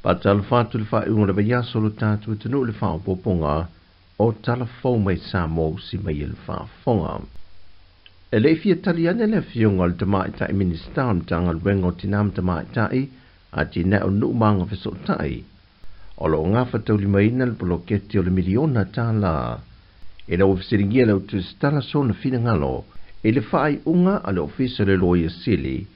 Faatalofa atu i le faaiuga o le vaiaso o lo tatou atunuu i le faaopoopoga o Tala Fou mai Samoa usi mai e le faafofoga. E le i fia tali ane le Afioga i le Tamaitai Minisita o le Matagaluega o Tina ma Tamaitai, Atinae o Nuu ma Agafesootai, o lo o gafataulimaina le poloketi o le miliona tālā ina ua fesiligia e le Autusitala sona finagalo i le faaiuga a le Ofisa o le Loia Sili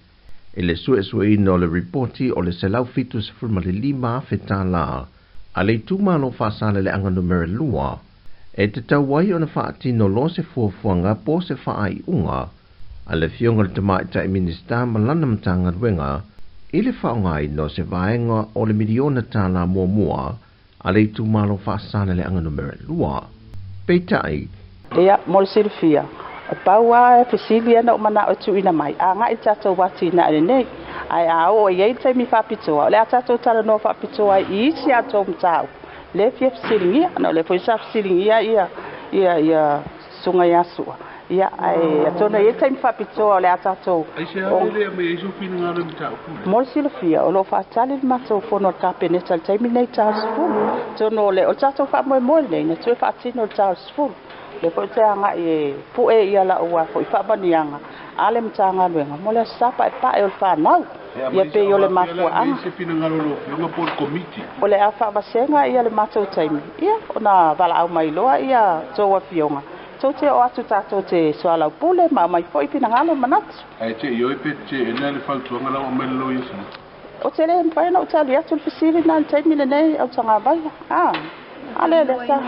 i le suesueina o le ripoti o le $175,000 tālā a le itumalo Faasaleleaga Numera 2 e tatau ai ona faatino loa se fuafuaga po o se faaiuga a le Afioga i le Tamaitai Minisita ma lana Matagaluega i le faaaogaina o se vaega o le miliona tālā muamua a le itumalo Faasaleleaga Numera 2. Peitai, Ia, mo le silafia, e pau lava fesili ia na ou manao e tuuina mai, agai i le tatou atinae lenei. Ae a oo i ai le taimi faapitoa, o le a tatou talanoa faapitoa ai i isi a outou mataupu lea e fia fesiligia, ona o lea foi sa fesiligia ia, ia, ia Susuga ia Sua. Ia, ae atonu e i ai le taimi faapitoa o le a tatou. Aisea e le aumai ai sou finagalo i le mataupu lea? Mo le silafia, o lo o faatali le matou fono a le Kapeneta i le taimi lenei i le ta o le 10. Atonu o le o le tatou faamoemoe lenei na toe faatino i le ta o le 10. O lea foi ou te agai e pue ia lau foi faamanuiaga a le Matagaluega mo le Aso Sa Paepae o le fanau. E Ia aumai pei sao o le afea le aumai mafuaaga. se finagalo o lau Afioga po o le Komiti. O le a faavasega ia le matou taimi, ia ona valaau mai loa ia tou afioga tou te oo atu tatou te soalaupule ma aumai foi finagalo ma manatu. Ae te ioe pe teena le fautuaga la ua aumai le Loia Sili? Ou te le mafai ona ou tali atu i le fesili lena i le taimi lenei, Autagavaia. A, a lea lea sa.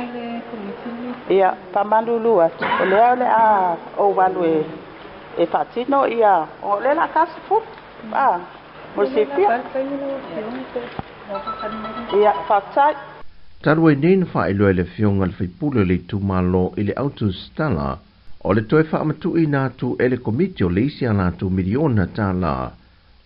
Ia, faamalulu atu, o lea o le a ou alu e, e faatino ia, o lea o le a ta 10. A, mo le silafia. Ia, faafetai. Talu ai nei na faailoa e le Afioga i le Faipule o le itumalo i le Autusitala o le toe faamatuuina atu e le Komiti o le isi a latou miliona tālā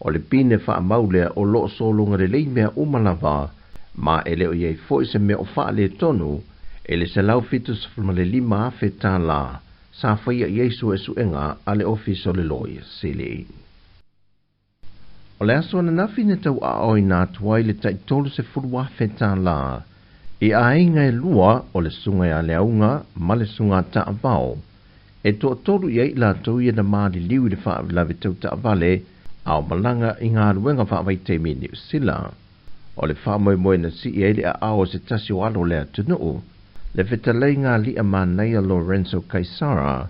o le pine faamau lea o lo o sologa lelei mea uma lava ma e le o i ai foi se mea o faaletonu i le $175,000 tālā sa faia i ai suesuega a le Ofisa o le Loia Sili. O le aso ananafi na tauaaoina atu ai le tai $30,000 tālā i aiga e lua o le Susuga ia Leauga ma le Susuga a Taavao, e toatolu i ai i latou ia na maliliu i le faalavelave tau taavale a o malaga i galuega faavaitaimi i Niu Sila. O le faamoemoe na sii ai le aao o se tasi o alo o le atunuu, le fetalaiga a Liamanaia Lorenzo Kaisara,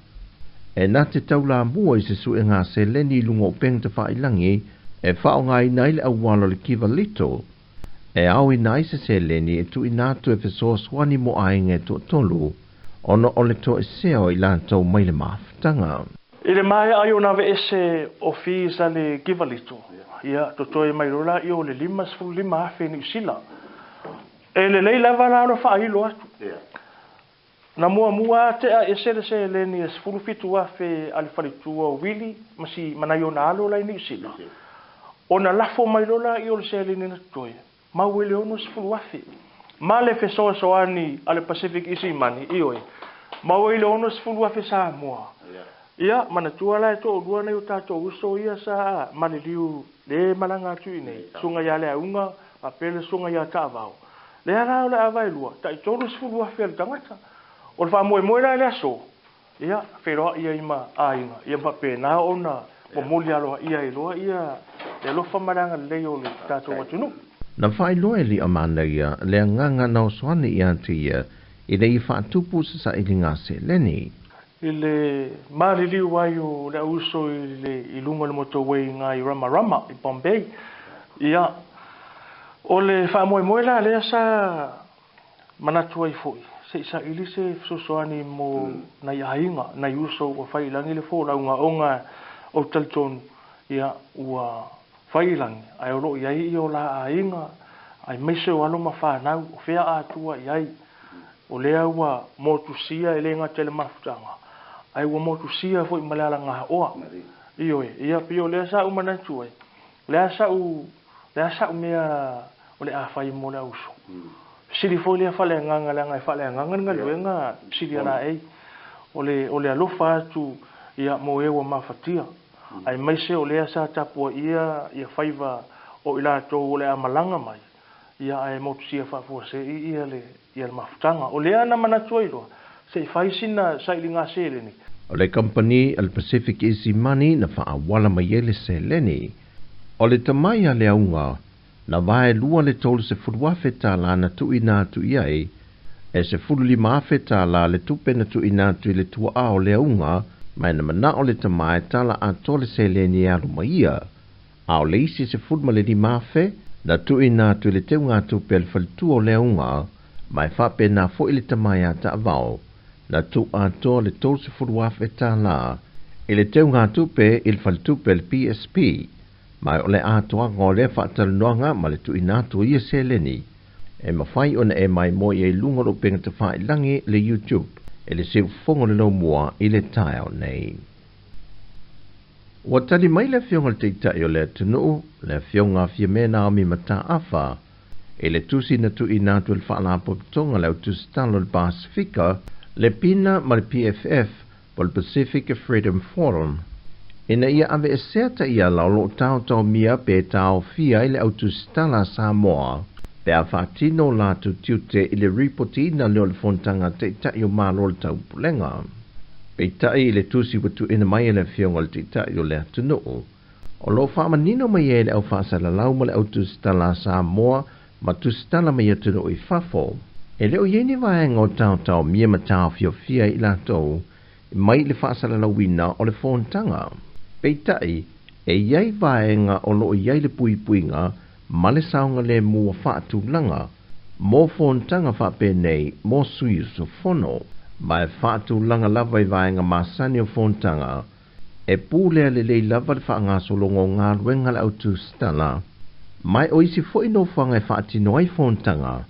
e na te taulamua i se suega seleni i luga o upega tafailagi e faaaogaina ai le auala o le Kivalito, e aoina ai se seleni e tuuina atu e fesoasoani mo aiga e toatolu ona o le toesea o i latou mai le mafutaga. I le maea ai ona aveese o fees a le Givalito, ia, totoe mai loa laia o le 55,000 Niu Sila. E lelei lava la ona faailo atu. Na muamua lava tea ese le seleni e 17,000 a le faletua o Willie ma si ma nai ona alo la i Niu Sila, ona lafo mai loa laia o le seleni na totoe, mau i le 60,000. Ma le fesoasoani a le Pacific Easy Money, ioe, mau i le 60,000 Samoa. Ia, manatua la e toalua nai o tatou uso ia sa maliliu le malaga atu i inei, Susuga ia Leauga faapea le Susuga ia Taavao. Lea la o le ava e lua, tai 30,000 a le tagata. O le faamoemoe la i le aso, ia, feiloai ai ma aiga, ia faapena ona momoli aloaia ai loa ia le alofa ma le agalelei o le tatou atunuu. Na faailoa e Liamanaia le agaga na osoane ia te ia ina ia faatupu se sailiga seleni. I le maliliu ai o le auuso i le i luga o le motorway i ina i Ramarama i Bombay. Ia, o le faamoemoe la lea sa manatu ai foi, se i saili se fesoasoani mo nai aiga, nai uso ua fai i lagi le folauga ona ou te talitonu, ia, ua fai i lagi, ae o lo o i ai ia o la aiga, aemaise o alo ma fanau, o fea a atua i ai. O lea ua motusia e le gata i le mafutaga, ae ua motusia foi ma le alagaoa. Ioe, ia pei o lea sa ou manatu ai, o le a sa'u, le a sa'u mea o le a fai mo le auso. Fesili foi lea faaleagaga leaga e faaleagaga le galuega fesili a laei. O le, o le alofa atu ia mo e ua mafatia, aemaise o lea sa tapuaia ia faiva o i latou o le a malaga mai. Ia ae motusia faafuasei ia le ia le mafutaga. O lea na manatu ai loa seʻi fai sina sailiga seleni. O le kamupani a le Pacific Easy Money na faaauala mai ai le seleni. O le tamai a le auga, na vaelua le $30,000 tālā na tuuina atu i ai, e $15,000 tālā le tupe na tuuina atu i le tuaa o le auga, ma e na manao le tama e tala atoa le seleni e alu ma ia. A o le isi $15,000 na tuuina atu i le teugatupe a le faletua o le auga, ma e faapena foi le tama ia Taavao, na tuu atoa le $30,000 tālā i le teugatupe i le faletupe a le PSP, ma o le atoaga o lea faatalanoaga ma le tuuina atu o ia seleni, e mafai ona e maimoa i ai i luga o le upega tafailagi le YouTube e le siufofoga o le laumua i le taeao nei. Ua tali mai le Afioga i le Taitai o le atunuu, le Afioga a Fiamē Naomi Mataafa, i le tusi na tuuina atu e le Faalapotopotoga a le Au Tusitala o le Pasefika, le PINA ma le PFF po o le Pacific Freedom Forum, ina ia aveesea taiala o lo o taotaomia pe taofia ai le Au Tusitala a Samoa pe a faatino o latou tiute i le ripotiina lea o le Fonotaga a Taitai o Malo o le Taupulega. Peitai i le tusi ua tuuina mai e le Afioga i le Taitai o le atunuu, o lo o faamanino mai ai e le Au Faasalalau ma le Au Tusitala a Samoa ma tusitala mai atunuu i fafo, e le o i ai ni vaega o taotaomia ma taofiofia ai i latou mai le faasalalauina o le fonotaga. Peitai, e i ai vaega o lo o i ai le puipuiga ma le saogalemu ua faatulaga mo fonotaga faapenei mo sui usufono, ma e faatulaga lava i vaega masani o fonotaga, e pulea lelei lava le faagasologa o galuega a le au tusitala, ma o isi foi nofoaga e faatino ai fonotaga,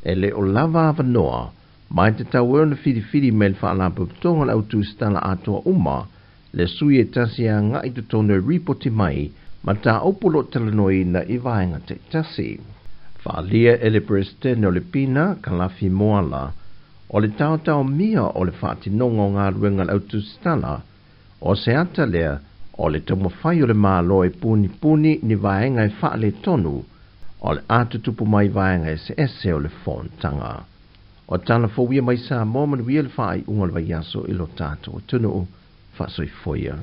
e le o lava avanoa, ma e tatau ai ona filifili mai e le Faalapotopotoga o le Au Tusitala atoa uma le sui e tasi e agai i totonu e ripoti mai mataupu o lo o talanoaina i vaega taitasi. Faaalia e le Peresetene o le PINA, Kalafi Moala, o le taotaomia o le faatinoga o galuega a le Au Tusitala, o se ata lea o le taumafai o le Malo e punipuni ni vaega e faaletonu o le a tutupu mai vaega eseese o le fonotaga. O tala fou ia mai Samoa manuia le faaiuga o le vaiaso i lo tatou atunuu. Faasoifoia.